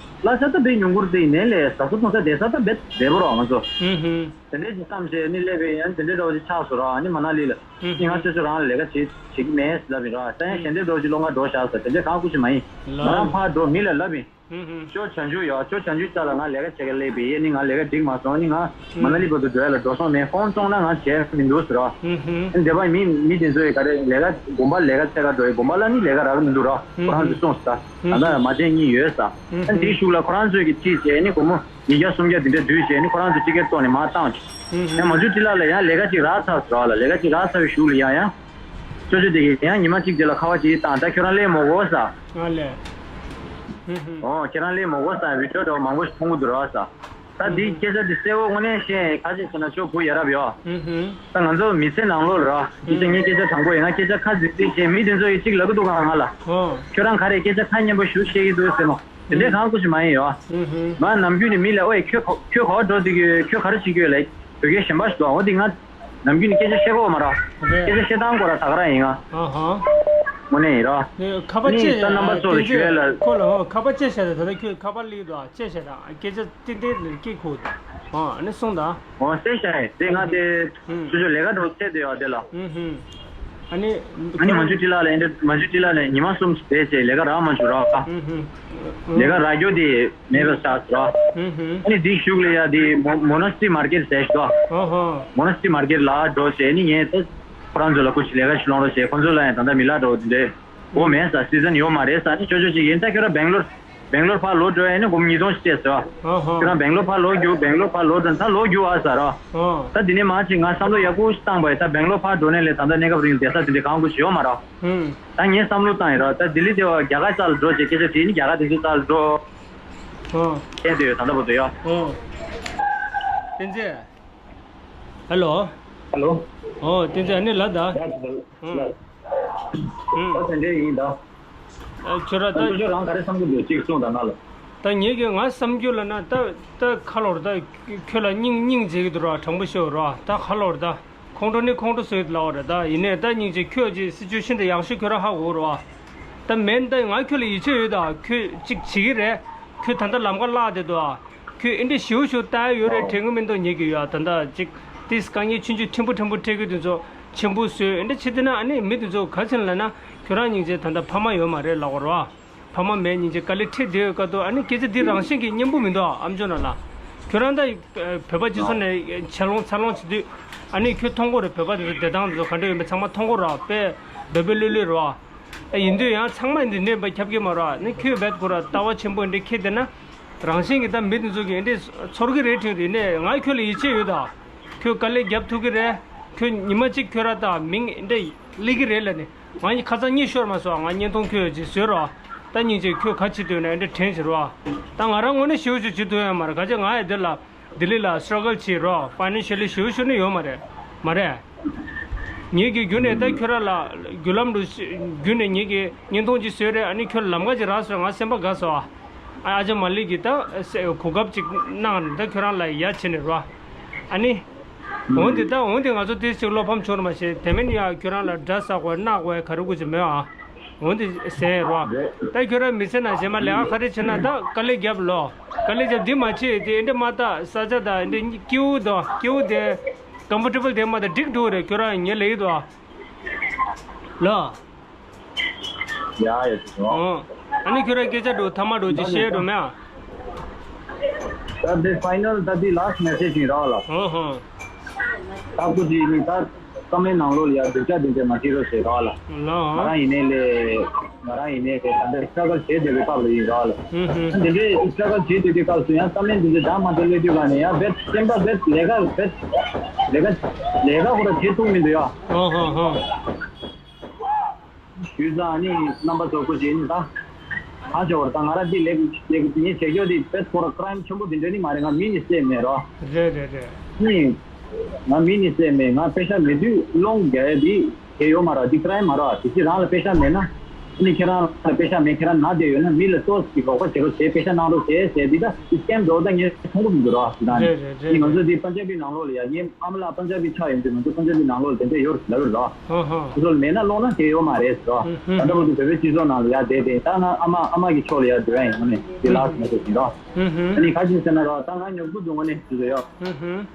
གླ་ཆ་ད་དཔེ་ཉུང་པོ་རེད་དེ་ཡིན་ནའི་ལས་ཟ་ས་འཐུང་ས་བསྡད་ས་ད་དཔེ་བདེ་པོ་རེད་བ་ང་ཚོ། ཨུམ་ཧུམ། དེ་འདྲས་ཀྱི་བསམ་བྱས་ནི་སླེབས་པའི་ཡང་དེ་འདྲས་འདྲ་བོ་ཅིག་ཆགས་སོང་ར། ཨ་ནི་མ་ན་ལི་ལ་ཨུ་ནི་ང་ཧུ། ཆོས་ཆོས་རང་ལ་ལས་ཀ་བྱེད་བྱེད་ཀྱི་མེད་ལབ་ཡིན་ར། ད་ཡང་ཨུ། གཞན་དེ་འགྲོ་ཅིག་སློང་ག་འགྲོ་བཞག་ཟེར་དེ་འདྲས་གང་ཁུ་ཅིག་མ་ཡིན། ལ། ང་རང་ཕར་འགྲོ་མི་ལ་ལབ་ཡིན། ཧུ་ཧུ། ཅོ་བྱང་ཆུབ་ཡོད། ཅོ་བྱང་ཆུབ་ཅག་ལ་ང་ལས་ཀ་བྱེད་ག་སླེབས་པའི་ཡེ་ནི་ང་ལས་ཀ་འགྲིག་མ་སོང་། ཨ་ནི་ང་མ་ན་ལི་བར་དུ་འགྲོ་ཡ་ལ་འགྲོ་སོང་མེད། ཧོན་བཙོང་ན་ང་བྱས་མི་འདུག་ཟེར་ར། ཧུ་ཧུ། ཨ་ནི་འདི་པ་མི་མི་དེ་ཚོ་ཡི་ག་རེ་ལས་ཀ་དགོན་པ་ལས་ཀ་བྱེད་ག་འགྲོ་ཡི་དགོན་པ་ལ་ནི་ལས་ཀ་རག་གི་མི་འདུག་ར། ཧུ་ཧུ། ཁོ་རང་ཚོས་གསུངས་ཟེར་ད། ཨ་ད་མ་བྱས་གཉིས་ཡོད་ཟེར། ཨ་ནི་དེའི་གཞུག་ལ་ཁོ་རང་ཚོས་ཀྱི་ཅི་བྱས་ནི་སྒོར་མོ་ཉིས་བརྒྱ་སུམ་བརྒྱ་དེ་འདྲ་བསྡུས་བྱས་ནི་ཁོ་རང་ཚོས་ཊི་ཀེ་ཊི་བཙོང་ནས་མར་བཏང་བྱས། ཡང་མ་འཇུ་ཊི་ལ་ལ་ཡང་ལས་ཀ་ཅིག་རག་ཚར་ཟེར་བ་ལ་ལས་ཀ་ཅིག་རག་ཚར་བའི་གཞུག་ལ་ཡང་ཡང་ཅོ་ཅོ་དེ་གིས་ཡང་ཉི་མ་གཅིག་དེ་ལ་ཁ་པར་ཅིག་བཏང་། ད་ཁྱོད་རང་སླེབས་མོ་གོ་ས། ང་ལས། ཧུམ་ཧུམ། ཨོ་ཁྱེད་རང་སླེབས་མོ་གོ་ས་བི་ཌི་ཡོ་འདྲ་བོ་མང་པོ་ཞིག་མཐོང་གི་འདུག་ར་ས། ད་འདིའི་སྐད་ཆ་འདི་གསལ་བོ་དངོས་གནས་བཤད་ཁ་ཅིག་བྱས་ན་ཅོ་བུ་ཡ་རབས་ཡོད། ཧུམ་ཧུམ། ད་ང་ཚོ་མི་ཚེ་ནང་ལོགས་ལ་ར་སྐད་ཆ་ངའི་སྐད་ཆ་དྲང་པོ་ཡིན། ང་སྐད་ཆ་ཁ་ཟིག་ཟིག་བཤད་མི་དེ་ཚོ་ཡི་གཅིག་ལབ་གི་འདུག་ག་ང་ལ། ཨོ། ཁྱོད་རང་ག་རེ་སྐད་ཆ་ཁ་སྙན་པོ་ཞིག་བཤད་ཀྱི་འདུག་ཟེར་མོ། དེ་འདྲའི་གང་ཁུ་ཞིག་མ་ཡིན་ཡོད། ཧུམ་ཧུམ། ང་ནམ་རྒྱུན་ནས་མི་ལ་ཨོའི་ཁྱོད་ག་ཁྱོད་ག་པར་འགྲོ་འདུག་གི་ཁྱོད་ག་རེ་བྱེད་ཀྱི་ཡོད་ལབ་བོད་སྐད་གཞན་པ་ཞིག་འདུག་འོ་དེ་ང་ནམ་རྒྱུན་ནས་སྐད་ཆ་བཤད་གོ་མ་ར། རེད། སྐད་ཆ་བཤད་སྟངས་སྐོར་ལ་ད་ག་རང་ཡིན་ང་། ཨ་ཧ། དངོས་གནས་ཡིན་ར། ནས་ཁ་པར་ནི་བཅད་ད་རྣམ་པ་ཚོ་ལ་ཞུ་ཡ་ལ། ཁོ་ལ་ཧོ་ཁ་པར་བཅད་བཞག་དང་ད་ལྟ་ཁྱོད་ཁ་པར་སླེབས་འདུག་ཨ། བཅད་བཞག་དང་སྐད་ཆ་ཏན་ཏན་སྐད་ཁུག་འདུག་ཨ་ནི་གསུངས་དང་། འོ་བཤད་བཞག་ཡིན་དེ་ང་དེ། ཧུམ། ཆུ་ཆུ་ལས་ཀ་འགྲོ་ཚད་དེ་ཡོད་དེ་ལ། ཧུམ་ཧུམ། ཨ་ནི། ཨ་ནི་མ་འཇུ་ཊི་ལ་ལ་ཨེ་འདྲ་མ་འཇུ་ཊི་ལ་ལ་ཉི་མ་གསུམ་བྱས་བྱས་ལས་ཀ་རག་མ་བྱུང་ར། ཧུམ་ཧུམ། ལས་ཀ་རག་རྒྱུ་དེ་མེད་པ་ཆགས་སོང་ར། ཧུམ་ཧུམ། ཨ་ནི་དེའི་གཞུག་ལ་ཡ་དེ་མོ་མོ་ནོ་སི་ཊི་མར་ཀེཊ་ཟེར་ཞིག་འདུག་ཨོ་ཧོ། མོ་ནོ་སི་ཊི་མར་ཀེཊ་ལ་འགྲོ་བྱས་ནི་ངས་ད་ཁོ་རང་ཚོ་ལ་སྐུ་མཁྱེན་ལས་ཀ་ཞིག་སློང་རོགས་བྱས། ཁོ་ཚོ་ལ་ཡང་ད་ལྟ་མི་ལ་འགྲོ་དེ་འདྲས་འོ་མེད་ས་སི་ཛན་ཡོད་མ་རེད་ས་ནི་ཅོ་ཅོ་ཅིག་ཡིན་ད་ཁྱོད་ར་སྦེང་ལོར། སྦེང་ལོར་ཕར་ལོག་འགྲོ་ཡ་ནི་སྒོར་མོ་ཉིས་སྟོང་ཞིག་སྤྲད་ཟེར་བ། ཨ་ཧ། ཁྱོད་རང་སྦེང་ལོར་ཕར་ལོག་རྒྱུག་སྦེང་ལོར་ཕར་ལོག་འགྲོ་ད་ལོག་རྒྱུག་ཨ་ཟེར་ར། ཨ། ད་འདི་ནས་མ་ཅིག་ང་བསམ་བློ་ཡག་པོ་ཞིག་བཏང་པ་ཡིན་ད་སྦེང་ལོར་ཕར་འགྲོ་ནས་ལས་ད་ལྟ་གནས་སྐབས་རིང་བསྡད་ས་དེ་འདྲ་གང་དགོས་ཞིག་ཡོད་མ་རེད། ཧུམ། ད་ངས་བསམ་བློ་བཏང་ཡིན་ར་ད་ལྡི་ལི་དེ་བ་རྒྱ་གར་ས་ལ་འགྲོ་བྱས་སྐད་ཆ་དྲིས་ནི་རྒྱ་གར་དེ་ཚོའི་ས་ལ་འགྲོ། ཨ། བཤད་དེ་ཡོད་ད་ལྟ་བར་དུ་ཡ། ཨ། བསྟན་འཛིན། ཧེ་ལོ། ཧེ་ལོ། ཨོ་བསྟན་འཛིན་ཨ་ནི་ལ་ད། ཡ་ད་ལ། ཨ། ཨུམ། ད་དེ་འདྲས་ཡིན་ད། ཨ་ཁྱོད་ར་ད། ད་ཁྱོད་རང་ག་རེ་བསམ་གྱི་འདུག་ཅིག་གསུངས་དང་ང་ལ། ད་ངེད་ཀྱི་ང་བསམ་རྒྱུ་ལ་ན་ད་ད་ཁ་ལོར་ད་ཁྱོད་ལ་སྙིང་སྙིང་རྗེ་གི་འདུག་ར་དྲང་པོ་ཤོད་ར་ད་ཁ་ལོར་ད་ཁོང་ཁྲོ་ནི་ཁོང་ཁྲོ་བཟོས་ལ་བ་ར་ད་ཡིན་ནས་ད་སྙིང་རྗེ་ཁྱོད་ཀྱི་སྲིད་ཇུས་ཤིན་ཏུ་ཡག་ཤོས་ཁྱོད་ར་ཧ་གོ་ར་བ་ད་མེད་ད་ང་ཁྱོད་ལ་ཡིད་ཆེས་ཡོད་ད་ཁྱོད་ཅིག་བྱེད་ཀྱི་རེད་ཁྱོད་ད་ལྟ་ལམ་ཁ་བརླག་བསྡད་འདུག་ཨ། ཁྱོད་ཨེ་འདྲ་ཞིའུ་ཞིའུ་ལྟ་ཡོད་རེད་དྲན་གི་མི་འདུག་ཉེ་གི་ཡོད་ད་ལྟ་ཅིག་ཏིས་དཀའ་ངལ་ཆུང་ཆུང་ཕྲན་བུ་ཕྲན་བུ་འཕྲད་གི་དུས་ཚོད་ཆེན་པོ་བཟོས་ཨེ་འདྲ་བྱེད་དེ་ན་ཨ་ནི་མི་དུས་ཚོད་ག་ཚོད་ལ་ན་ཁྱོད་རང་སྙིང་རྗེ་ད་ལྟ་ཕ་མ་ཡོད་མ་རེད་ལབ་དགོས་རེད་བ། ཕ་མ་མེད་སྙིང་རྗེ་དཀའ་ལས་འཕྲད་བསྡད་ཡོད་སྐབས་དུ་ཨ་ནི་སྐད་ཆ་འདི་རང་བཞིན་གྱི་སྙན་པོ་མི་འདུག་ཨ་ཨམ་ཅོག་ནང་ལ། ཁྱོད་རང་ད་བོད་པ་སྤྱི་ཚོགས་ནས་ཆེ་ལོང་ཚ་ལོང་བྱེད་དུས་ཨ་ནི་ཁྱོད་མཐོང་གོ་རེད་བོད་པ་དེ་ཚོ་བསྡད་སྟངས་དེ་ཚོ་ག་འདྲ་ཡོད་མེད་ཚང་མ་མཐོང་གོ་རེད་བ་དཔེ་འབད་འབད་ལོས་ལོས་རེད་བ། ཨ་ཡིན་དུས་ཡང་ཚང་མ་འདི་འདྲས་པ་ཁྱབ་ཀྱི་མ་རེད་བ་ནི་ཁྱོད་བད་ཁོ་ར་ལྟ་བ་ཆེན་པོ་འདྲ་ཁྱེད་དེ་ན། རང་བཞིན་གྱི་ད་མི་དེ་ཚོ་གི་འདི་ཚོར་གི་རེད་དྲན་དུས་ནས་ང་ཁྱོད་ལ་ཡིད་ཆེས་ཡོད་ད། ཁྱོད་དཀའ་ལས་རྒྱབ་ཐུབ་ཀྱི་རེད། ཁྱོད་ཉི་མ་གཅིག་ཁྱོད་ར་ད་མིང་འདི་སླེབས་ཀྱི་རེད་ལ་ནི་ང་ཁ་སང་གཉིད་ཤོར་མ་སོང་ང་བརྙན་ཐུང་ཁྱོད་ཀྱིས་བཟོས་རོགས། ད་སྙིང་རྗེ་ཁྱོད་ག་བྱེད་འདོད་ན་འདི་དྲན་བྱེད་རོགས། ད་ང་རང་ངོས་ནས་ཞེ་པོ་ཅིག་བྱེད་ཐུབ་ཡོད་མ་རེད་ག་ཅེ་ང་ཡི་འདི་ལ་ལྡི་ལི་ལ་སི་ཊྲག་གལ་བྱེད་རོགས་ཕའི་ནན་ཤལ་ལི་ཞེ་པོ་ཅིག་ནི་ཡོད་མ་རེད། མ་རེད། ངེད་ཀྱིས་བརྒྱུད་ནས་ད་ཁྱོད་རང་ལ་བརྒྱུད་ལམ་དུ་བརྒྱུད་ནས་ངེད་ཀྱིས་བརྙན་ཐུང་ཅིག་བཟོས་རེད། ཨ་ནི་ཁྱོད་ལམ་ཁ་ཅིག་རག་སོང་། ང་སེམས་པ་དགའ་སོང་ཨ། ཨ་ཅག་མ་ལི་གིས་ད་གོ་སྐབས་ཅིག་གནང་ནས་ད་ཁྱོད་རང་ལ་ཡ་བྱས་ནས་རོ། ཨ་ནི། འོན་ཏེ་ད་འོན་ཏེ་ང་ཚོ་ཏོག་ཙམ་སློབ་ཕམ་བྱུང་ར་མ་ཤེས། དེ་མིན་ཡ་ཁྱོད་རང་ལ་དགྲ་ཟ་དགོས་ན་དགོས་ག་རེ་དགོས་ཀྱི་མེད་ཨ། འོན་ཏེ་ཟེར་རོ། ད་ཁྱོད་རང་མི་ཚེ་ནང་རྗེས་མ་ལས་ཀ་ག་རེ་བྱེད་ན་ད་དཀའ་ལས་རྒྱབ་ལོ། དཀའ་ལས་རྒྱབ་འདི་མ་བྱེད་དེ་འདི་མ་ད་ས་ཆ་ད་འདི་སྐྱིད་པོ་དང་སྐྱིད་པོ་དེ་ཀམ་ཕོར་ཊེ་བལ་དེ་མ་ད་འགྲིག་འགྲོ་རེད། ཁྱོད་རང་ངའི་ལས་ཀ་དོ། ལོ། ཡ་ཡ་ཅི་སོང་། ཨོ། ཨ་ནི་ཁྱོད་རང་སྐད་ཆ་འགྲོ་ཐ་མ་འགྲོ་ཅི་བཤད་འགྲོ་མེད་ཨ། ད་འདི་ཕའི་ནལ་ད་འདི་ལཱ་སི་ཊི་མེ་སེ་ཇི་ཡིན་ར་ལ། ཨོ་ཧོ། ད་ཀུ་ཅི་ནི་ད་བསམ་བློའི་ནང་ལོགས་ལ་ཡ་སྡུག་ཅག་འདི་འདྲ་མ་བྱེད་རོགས་ཞེས་ར་ལ། ལ་ཧོ། ང་རང་ཡིན་ནའི་ལས་ང་རང་ཡིན་ནའི་ལས་ད་ལྟ་སི་ཊྲག་གལ་བྱེད་བསྡད་པའི་སྐབས་ལ་ཡིན་ར་ལ། ཧུམ་ཧུམ། འདི་འདྲའི་སི་ཊྲག་གལ་བྱེད་བསྡད་པའི་སྐབས་སུ་ཡང་བསམ་བློའི་འདི་འདྲ་འདང་མ་འདང་སླེབས་དུས་ལ་ནི་ཡང་བེད་སེམས་པ་བེད་ལས་ཀ་བེད་ལས་ཀ་ལས་ཀ་ཁོ་ར་བྱེད་ཐུབ་མི་འདུག་ཡ། ཨོ་ཧོ་ཧོ། ཞུས་ཙང་ནི་རྣམ་པ་ཚོ་སྐུ་མཁྱེན་ད། གང་བྱེད་བར་ད་ང་ར་འདི་ལེགས་ལེགས་ངས་བྱེད་རྒྱུ་འདི་བེད་ཁོ་ར་ཀ་རའིམ་ཆེན་པོ་འདི་འདྲ་ནི་མ་རེད། ང་མི་ནི་བསད་མེད་རོ། རེད་རེད་རེད། ནི། ང་མི་ནི་བསད་མེད། ང་པེ་ཤ་མེད་དུས་སློང་རྒྱག་ཡ་འདི་གལ་ཡོད་མ་རེད། འདི་ཀ་རའིམ་མ་རེད། དེ་ཕྱིར་རང་ལ་པེ་ཤ་མེད་ན། ནི་ཁྱེད་རང་ལ་པེ་ཤ་མེད། ཁྱེད་རང་ན་བསྡད་ཡོད་ན་མི་ལ་ཏོག་ཙམ་རོགས་པ་བྱེད་རོགས་བྱེད། པེ་ཤ་གནང་རོགས་བྱེད་ཟེར་འདི་ད་སི་ཀེམ་འགྲོ་ད་ངས་མཐོང་གི་མི་འདུག་རོ། དེ་ད་རེད་རེད་རེད་ནི་ང་ཚོ་རེད། འདི་པན་ཇ་བི་ནང་ལོགས་ལ་ཡ་ངའི་ཨ་མ་ལགས་པན་ཇ་བི་ཆགས་ཡོང་དུས་ང་ཚོ་པན་ཇ་བི་ནང་ལོགས་ལ་དེ་འདྲ་ཡོད་ལབ་ཡོད་རོ། ཧོ་ཧོ། སོ་སོར་མེད་ན་སློང་ན་དེ་ཡོད་མ་རེད་ཟེར་རོ། ཧུམ་ཧུམ། ད་ལྟ་བར་དུ་བོད་པའི་སྤྱི་ཚོགས་ནང་ལ་ཡ་བསྡད་དེ་ད་ང་ཨ་མ་ཨ་མ་གི་ཕྱོགས་ལ་ཡ་སྡོད་ཡ་ཡིན་ནོ་ནས་དེ་ལགས་སོ་ཟེར་ཟིན་རོ། ཧུམ་ཧུམ། ཨ་ནི་ག་ཅིག་ཟེར་ན་རོ། ད་ང་ཉོབ་ཏོ་འདུག་ངོ་ནས་ཟེར་ཡོད། ཧུམ་ཧུམ།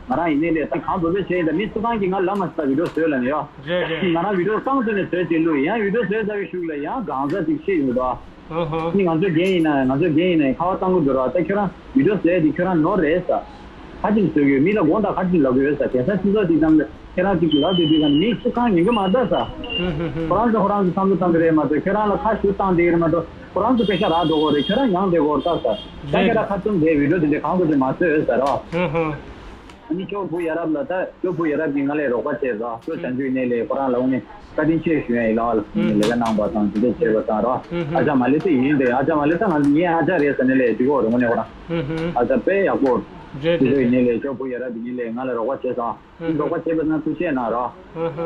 ང་རང་ཡིན་ནའི་ལས་ད་གང་འདོད་པས་བྱས་ཡིན། ད་མི་སུ་གང་གིས་ང་ལབ་མ་ཟ་བི་ཌིའོ་བཟོས་ལབ་ནས་ཡོད། རེད་རེད། ང་རང་བི་ཌིའོ་རྐང་བཙུགས་ནས་བཟོས་བྱས་བླུགས་ཡང་བི་ཌིའོ་བཟོས་ཚར་བའི་གཞུག་ལ་ཡང་གང་ཟག་ཅིག་ཤེས་ཡོང་འདུག་ཨ་ཧོ། ནི་ང་ཚོའི་རྒན་ཡིན་ན་ང་ཚོའི་རྒན་ཡིན་ན་ཁ་བ་བཏང་གི་འདུག་ར། ད་ཁྱོད་རང་བི་ཌིའོ་བཟོས་དེ་ཁྱོད་རང་ནོར་རེད་ས། ཁ་ཅིག་བཟོས་ཡོད། མི་ལ་དགོངས་དག་ཁ་ཅིག་ལབ་གི་ཡོད་ས། དེང་སང་སྤྱི་ཚོགས་འདི་ཙམ་ལ་ཁྱེད་རང་ཅིག་ལབ་བསྡད་དུས་ཀ་ནི་མི་སུ་གང་ཉན་གི་མ་ད་ས། ཧུམ་ཧུམ་ཧུམ། ཁོ་རང་ཚོ་ཁོ་རང་ཚོ་བསམ་བློ་བཏང་གི་རེད་མ་གཏོགས་ཁྱོད་རང་ལ་ཁ་ཤུ་བཏང་བསྡད་ཀྱི་རེད་མ་གཏོགས་ཁོ་རང་ཚོ་པེ་ཤ་རག་འགྲོ་གི་རེད། ཁྱོད་རང་མྱངས་བསྡད་གི་རེད་ད་ས། ད་རེད་ཁྱེད་རང་རེད། ཁ་བཙུམ་བསྡད་བི་ཌིའོ་དེ་འདྲ་གང་དུ་དེ་མ་བཟོས་ཡོད་ས་རོ། ཧུམ་ཧུམ། ཨ་ནི་ཇོ་བོ་ཡ་རབས་ལ་ད་ཇོ་བོ་ཡ་རབས་ཀྱིས་ང་ལ་རོགས་པ་བྱས་ཙང་ཁྱོད་བྱང་ཆུབ་ཡིན་ནའི་ལས་ཁོ་རང་ལ་འོང་ནས་བཀའ་དྲིན་ཆེ་ཞུ་ཡ་ཡིན་ལ་ལ་ངས་ལས་ཀ་གནང་བ་དང་དེ་འདྲ་བྱས་པ་དང་རོ། ཨ་ཅག་མ་ལེ་ཚེ་ཡིན་ཏེ་ཨ་ཅག་མ་ལེ་ཚེ་ང་ངའི་ཨ་ཅག་རེད་ཟེར་ནས་ལས་འགྲིག་གོ་རེད་ངོ་ནས་ཁོ་རང་ཨ་ཅག་དཔེ་ཡག་པོ་རེད་དེ་ཚོ་ཡིན་ནའི་ལས་ཇོ་བོ་ཡ་རབས་ཀྱིས་ངས་ལས་ང་ལ་རོགས་པ་བྱས་ཙང་རོགས་པ་བྱས་པ་ན་ཐུགས་རྗེ་གནང་རོ།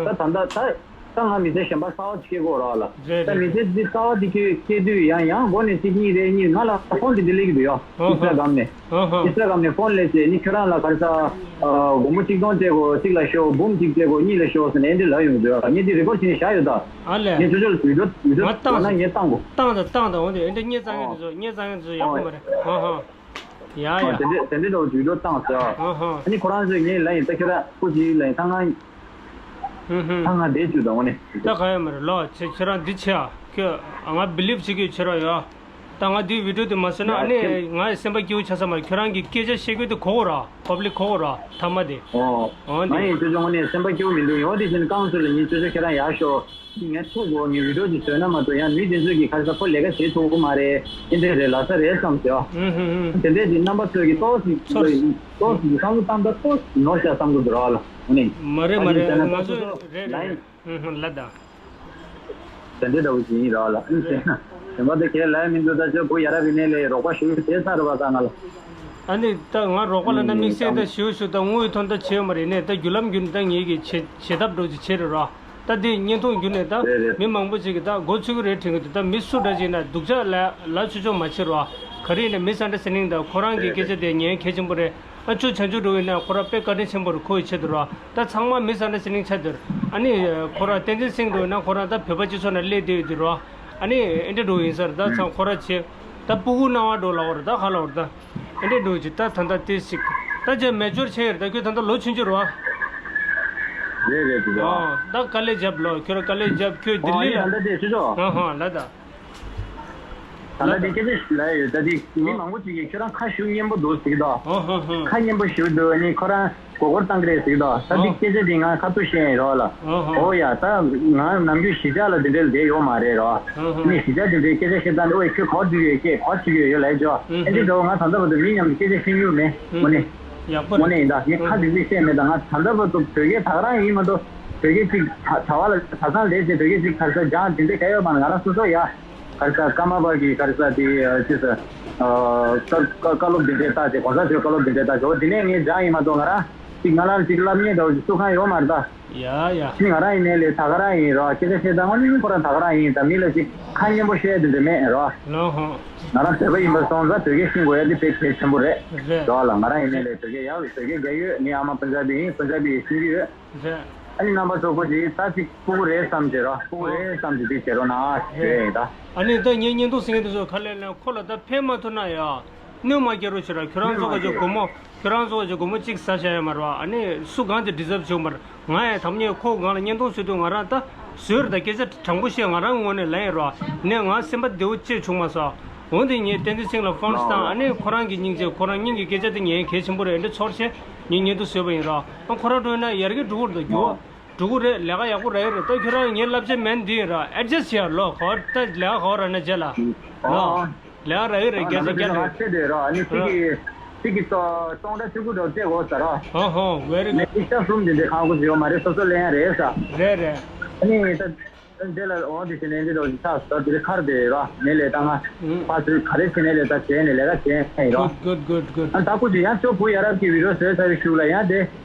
ད་ད་ལྟ་ད། ད་ང་མི་ཚེ་གཞན་པ་གསར་པ་ཅིག་སྐྱེལ་དགོས་རེད་ལ། རེད་ད་རེད་མི་ཚེ་རེད། འདི་གསར་པ་འདི་སྐྱེལ་སྐྱེལ་དུས་ཡང་ཡང་མགོ་ནས་ཚིག་གཉིས་རེ་གཉིས་ང་ལ་ཕོན་འདི་འདི་སླེབས་ཀྱི་འདུག་ཡ། ཨོ་ཨིན་སི་ཊ་གྷ་རམ་ནས། ཨོ་ཧོ། ཨིན་སི་ཊ་གྷ་རམ་ནས་ཕོན་སླེབས་ཚེ་ནི་ཁྱོད་རང་ལ་ག་རེ་ཟ། སྒོར་མོ་གཅིག་སྟོང་སྤྲད་དགོས་གཅིག་ལ་ཤོག་འབུམ་གཅིག་སྤྲད་དགོས་གཉིས་ལ་ཤོག་ཟེར་ནས་འདི་ལབ་ཡོང་འདུག་ངས་འདི་རེ་ཀོར་ཌི་བྱས་ནས་བཞག་ཡོད་ད། ཨ་ལས། ངས་ཅོ་ཅོ་ལ་བི་ཌིའོ་བི་ཌིའོ་ང་བཏང་ན་ངས་བཏང་དགོས། བཏང་དང་བཏང་དང་འོ་དེ་འདི་ངས་བཙལ་མཁན་དེ་ཚོ་ངས་བཙལ་མཁན་དེ་ཚོ་ཡག་པོ་མ་རེད། ཨོ་ཧོ། ཡ་ཨ་ཡ། དེ་འདྲས་དེ་འདྲས་འདྲ་བོ་བརྗོད་འགྲོ་བཏང་ཟེར། ཨ་ཧ། ཨ་ནི་ཁོ་རང་ཚོས་ངས་ལབ་ཡིན་ད་ཁྱོད་རང་སྐུ་མཁྱེན་ལབ་ཡིན་ད་ང་། ཧུམ་ཧུམ། ད་ང་བསྡད་བཅུག་དང་ངོ་ནས། ད་ག་ཡོད་མ་རེད་ལོ། ཁྱེད་ཁྱེད་རང་འདི་བྱེད་ཨ། ཁྱོད་ང་བི་ལིབ་བྱེད་ཀྱི་ཁྱེད་རང་ཡོད། ད་ང་འདིའི་བི་ཌིའོ་དེ་མ་བཟོས་ན་ཨ་ཡ་ནི་ཁྱེད། ང་སེམས་པ་སྐྱིད་པོ་ཆགས་ས་མ་རེད། ཁྱོད་རང་གི་སྐད་ཆ་བཤད་རྒྱུ་དེ་གོ་གོ་ར། པབ་ལིག་གོ་གོ་ར་ཐ་མ་དེ། ཨོ། ཨོ་ང་འདི། ཡིན་ཅོ་ཅོ་ངོ་ནས་སེམས་པ་སྐྱིད་པོ་མི་འདུག་ཡོང་དེ་བཞིན་རྐང་ཚོ་ལ་ཡིན་ཅོ་ཅོ་ཁྱེད་རང་ཡར་ཤོག་ངས་ཐུག་གོ་ངས་བི་ཌིའོ་འདི་བཟོས་ན་མ་གཏོགས་ཡང་མི་དེ་ཚོས་ཀྱིས་ག་རེ་ཟ་ཁོ་ལས་ཀ་བྱེད་ཐུབ་ཀྱི་མ་རེད། ཨེ་འདྲས་རེད་ལབ་ས་རེད་བསམ་ཟེར། ཨུ་ཧུ་ཧུ། དེ་འདྲས་ཀྱི་རྣམ་པ་ཚོས་ཀྱིས་ཏོག་ཙམ་ཚོར། ཏོག་ཙམ་བསམ་བློ་བཏང་ད་ཏོག་ཙམ་ནོར་བྱ་བསམ་གྱི་འདུག་ར་ལ། ཨུ་ནི། མ་རེད་མ་རེད་ང་ཚོ་རེད་རེད། ཨུ་ཧུ་ལ་ད། དེ་འདྲས་འདྲ་བོ་ཞིག་ཡིན་ར་ལ། ཨུ་ཟེར་ན། དེ་མ་དེ་གས་ལ་མི་འདུག་ད་ཆོས་བུ་ཡ་རབས་ཡིན་ནའི་ལས་རོགས་པ་ཞུ་བྱས་ཚར་བ་ད་ང་ལ། ཨ་ནི་ད་ང་རོགས་པ་ལ་ན་དམིགས་བསལ་ད་ཞུ་ཞུ་ད་དངུལ་ཐོན་ད་བྱེད་ཡོད་མ་རེད་ནས་ད་བརྒྱུད་ལམ་བརྒྱུད་ནས་ད་ངེད་ཀྱི་བྱེད་བྱེད་ཐབས་འགྲོ་ཅིག་བྱེད་རེད་ར། ད་འདི་བརྙན་ཐུང་བརྒྱུད་ནས་ད་རེད་རེད། མི་མང་པོ་ཅིག་གིས་ད་མགོ་ཚོས་ཀྱི་རེད་དྲན་གྱི་འདུག་ད་མི་སུ་འདྲ་ཅིག་ན་སྡུག་ཅག་ལ་ལ་ཆུ་ཆོག་མ་བྱེད་རོགས། ག་རེ་ཡིན་ན་མི་སན་ཌར་སི་ཊེན་ཌིང་དང་ཁོ་རང་གི་རེད་སྐད་ཆ་རེད། དེ་ཉན་གལ་ཆེན་པོ་རེད། ཨ་ཅོ་བྱང་ཆུབ་འགྲོ་ཡིན་ན་ཁོ་རང་དཔེ་བཀའ་དྲིན་ཆེན་པོ་རེད། ཁོ་ཡི་ཆེད་དུ་རོགས། ད་ཚང་མ་མི་སན་ཌར་སི་ཊེན་ཌིང་ཆགས་འདུག་ཨ་ནི་ཁོ་རང་བསྟན་འཛིན་སིང་འགྲོ་ཡིན་ན་ཁོ་རང་ད་བོད་པ་སྤྱི་ཚོགས་ནང་སླེབས་བསྡད་ཡོད་དུས་རོགས། ཨ་ནི་ཨེ་འདྲ་འགྲོ་ཡིན་ས་རེད། ད་ཚང་ཁོ་རང་བྱེད། ད་སྤུ་གུ་སྣང་བ་འགྲོ་ལ་བ་རེད། ད་ཁ་ལ་བ་རེད་ད། ཨེ་འདྲས་འགྲོ་ཅིག་ད་ད་ལྟ་ཏེ་ཞིག་ད་ཅེ་མེ་ཅོར་ཆེ་ཡོད་ད་ཁྱོད་ད་ལྟ་ལོ་ཆུང་ཆུང་རེད་བ། རེད་རེད་དེ་ཨ་ད་དཀའ་ལས་རྒྱབ་ལོ་ཁྱོད་ར་དཀའ་ལས་རྒྱབ་ཁྱོད་ལྡི་ལི་ལ། ད་ལྟ་དེ་ཆུ་ཆོག་ཨ་ཧ་ལ་ད། ད་ལྟ་དེ་སྐད་ཆ་ཞིག་ལ་ཡོད་ད་དེ་མི་མང་པོ་ཅིག་གིས་ཁྱོད་རང་ཁ་ཞུ་སྙན་པོ་འདུག་ཟེར་གི་འདུག་ཨ་ཧ་ཧ། ཁ་སྙན་པོ་ཞུ་འདུག་ནི་ཁོ་རང་མགོ་སྐོར་བཏང་གི་རེད་ཟེར་གི་འདུག་ད་དེ་ཨ་སྐད་ཆ་དེ་ང་ཁ་ཐུག་བཤད་ཡིན་རོགས་ལ། ཨ་ཧ། ཨོ་ཡ་ད་ང་ནམ་རྒྱུན་གཞིས་ཆགས་ལ་དེ་འདྲ་ལ་བསྡད་ཡོད་མ་རེད་རོགས། ཨ་ཧ། ནི་གཞིས་ཆགས་དེ་འདྲའི་སྐད་ཆ་བཤད་སྟངས་དེ་ཨོ་ཡ་ཁྱོད་གོ་བསྡད་ཡོད་ཀྱེ་གོ་བྱེད་ཀྱི་ཡོད་ལབ་ཅོ། ཨ་ཨེ་འདྲས་འདྲ་བོ་ང་ད་ལྟ་བར་དུ་མི་མཉམ་དུ་སྐད་ཆ་བཤད་མྱོང་མེད་དངོས་གནས། ཡག་པོ་དངོས་གནས་ཡིན་ད་ངས་ཁ་ཨ་ཅིག་ཅིག་བཤད་མེད་ད་ང་ད་ལྟ་བར་དུ་བོད་སྐད་ད་ག་རང་ཡིན་མ་གཏོགས་བོད་སྐད་ཅིག་ད་གྲྭ་བ་ལ་གྲྭ་ཚང་ལས་ཏེ་བོད་སྐད་ཅིག་ག་རེ་ཟ་སྦྱང་དེ་འདྲ་ག་ཡོད་མ་ང་རང་སོ་སོ་ཡ། ག་རེ་ཟ་ཀརྨ་པ་གི་ག་རེ་ཟ་དེ་ཅི་ཟེར། ཨ་བཀའ་བཀའ་སློབ་དེ་འདྲས་ལྟ་ཅེ་གོང་ས་མཆོག་བཀའ་སློབ་དེ་འདྲས་ལྟ་ཅེ་འོ་དེ་ནས་ངས་སྦྱང་ཡིན་མ་གཏོགས་ང་རང་ ཅིག་ང་རང་ཅིག་ལབ་མཁན་འདྲ་བོ་ཅིག་གསུང་མཁན་ཡོད་མ་རེད་ད། ཡ་ཡ། ཅིག་ང་རང་ཡིན་ནའི་ལས་ད་ག་རང་ཡིན་རོ། སྐད་ཆ་བཤད་སྟངས་དངོས་གནས་ཁོ་རང་ད་ག་རང་ཡིན་ད། མི་ལ་ཅིག་ཁ་སྙན་པོ་བཤད་དེ་འདྲ་མེད་རོ། ལོ་ཧོ། ང་རང་བོད་པ་ཡིན་པ་སོང་ཙང་བོད་སྐད་ཤེས་དགོས་ཡ་དེ་དཔེ་གལ་ཆེན་པོ་རེད། རེད། རོ་ལ་ང་རང་ཡིན་ནའི་ལས་བོད་སྐད་ཡག་བོད་སྐད་རྒྱག་ཡོད། ངའི་ཨ་མ་པན་ཇ་བི་ཡིན། པན་ཇ་བི་ཡི་ཤེས་ཀྱི་ཡོད། རེད། ཨ་ནི་རྣམ་པ་ཚོ་ཁོ་ཅིག་ད་ཅིག་སྤུ་གུ་རེད་བསམ་བྱས་རོ། སྤུ་གུ་རེད་བསམ་བྱས་དེ་བྱེད་རོགས་གནང་ཞེས་ཡིན་ད། ཨ་ནི་ད་ངའི་བརྙན་ཐུང་གཟིགས་མཁན་དེ་ཚོ་ཁ་ལས་ལན་ཁོ་ལ་ད་ཕན་མ་ཐོགས་ན་ཡ། གནོད་མ་སྐྱེལ་རོགས་བྱེད་ར། ཁྱོད་རང་ཚོ་ག་ཅིག་སྒོར་མོ་ཁྱོད་རང་ཚོ་ག་ཅིག་སྒོར་མོ་གཅིག་ཟ་བྱ་ཡ་མ་ར་བ། ཨ་ནི་སུ་གང་དེ་འདྲི་ཟབ་བྱུང་མ་ར། ང་ཡང་དམ་ཉེས་ཁོ་གང་ལ་བརྙན་ཐུང་བཟོས་དུས་ང་རང་ད་བཟོས་ར། ད་སྐད་ཆ་དྲང་པོ་བཤད་ང་རང་ངོས་ནས་ལན་ཡིན་ར་བ། ནས་ང་སེམས་པ་བདེ་བོ་ཅིག་བྱུང་མ་སོང་། འོན་ཏེ་ངས་བསྟན་འཛིན་སིང་ལ་ཕོན་བཏང་། ཨ་ནི་ཁོ་རང་གི་སྙིང་རྗེ་ཁོ་རང་སྙིང་གི་སྐད་ཆ་དེ་ངས་གལ་ཆེན་པོ་རེད་འདྲ་ཚོར་བྱས་ངས་བརྙན་ཐུང་བཟོས་པ་ཡིན་ར། ཨ་ཁོ་རང་འགྲོ་ཡིན་ན་ཡར་རྒྱས་འགྲོ་གི་རེད་ད། འགྱུར་བ་འགྲོ་གི་རེད། ལས་ཀ་ཡག་པོ་རག་གི་རེད། ད་ཁྱོད་རང་ངའི་བསླབ་བྱ་མིན་འདི་ཡིན་ར། ཨེ་ཌི་ཇ་སི་ཡ་ལོ། གོ་ད་ལས་ཀ་གོ་ར་ན་རྗེས་ལ་ལོ། ལས་ཀ་རག་གི་རེད། རྒྱལ་སྲས་རྒྱལ་ལ། ང་ཆེ་དེ་ར་ཨ་ནི་ཚིག་གི་ཚིག་གི་སྟོང་ཕྲག་བཅུ་དགུ་འགྲོ་རྩེ་གོ་ས་ར། ཧོ་ཧོ། very good། ནས་ཤ་གསུམ་དེ་འདྲའི་ཁང་ཁུ་ཡོད་མ་རེད། སོ་སོ་ལེན་ཡ་རེད་ས། རེད་རེད། ཨ་ནི་ད། འདི་ལ་འོ་འདི་བྱས་ནས་འདི་འདྲ་ཆགས་སོང་། དེ་ཁར་དེ་ར་ནས་ལས་བཏང་ང་། ཨུམ། ཕ་ཚོས་ག་རེ་བྱས་ནས་ལས་ད་བྱས་ནས་ལས་ཀ་བྱས་ཡིན་ར། Good, good, good, good. ཨ་ད་ཀུ་ཅི་ཡང་ཅོ་བུ་ཡ་རབས་ཀྱི་བི་ཌིའོ་བཟོས་ཚར་བའི་གཞུག་ལ་ཡང་དེ་